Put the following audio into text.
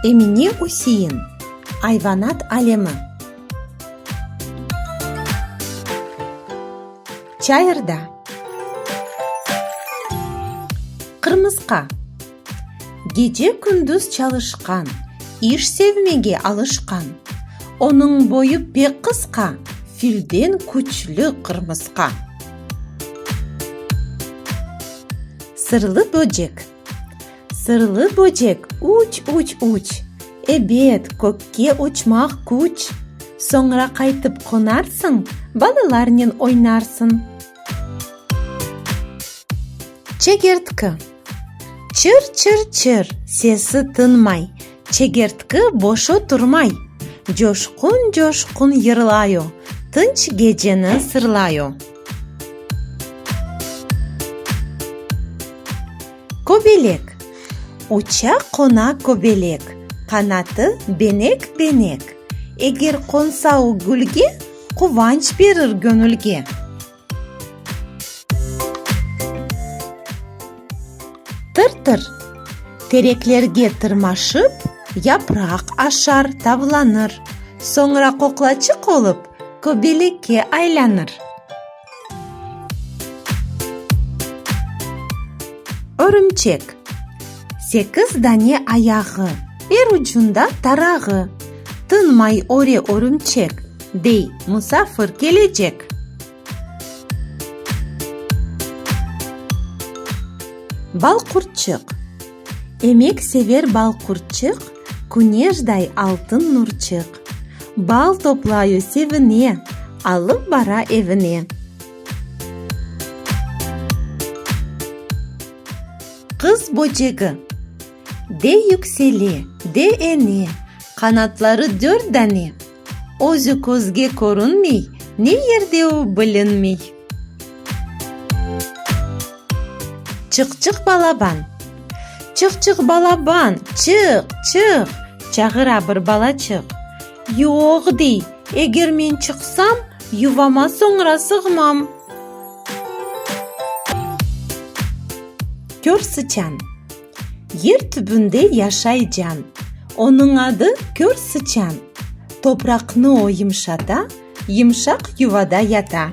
Emine Üsein, Ayvanat alemi. Çayırda. Qırmısqa. Gece-kündüz çalışqan, iş sevmege alışqan. Onıñ boyu pek qısqa, filden küçlü qırmısqa. Sırlı böcek. Sırlı böcek, uç, uç, uç, Ebet, kökke uçmaq küç. Soñra qaytıp qonarsıñ, Balalarnen oynarsıñ. Çegertki. Çır-çır-çır, sesi tınmay, Çegertki boş oturmay. Coşqun-coşqun yırlay o, Tınç geceni sırlay o. Köbelek. Uça qona köbelek, Qanatı benek-benek. Eger qonsa o gülge, Quvanç berir göñülge. Tır-tır, tereklerge tırmaşıp, yapraq aşar, tavlanır, soñra qoqlaçıq olıp, köbelekke aylanır. Örümçek, sekiz dane ayağı, er ucunda tarağı, tınmay öre örümçek, dey, musafir kelecek. Balqurtçıq. Emek sever balqurtçıq, Küneşday altın nurçıq. Bal toplayı sevine, Alıp bara evine. Qız böcegi. De yüksele, de ene, Qanatları dört dane. Özü közge körünmey, ne yerde o bilinmey. Çıqçıq balaban. Çıqçıq balaban, çıq, çıq, çağıra bir balaçıq. Yoq, dey, eger men çıqsam, yuvama soñra sığmam. Kör sıçan. Yer tübünde yaşay can. Onıñ adı kör sıçan. Topraqnı o yımşata, yımşaq yuvada yata.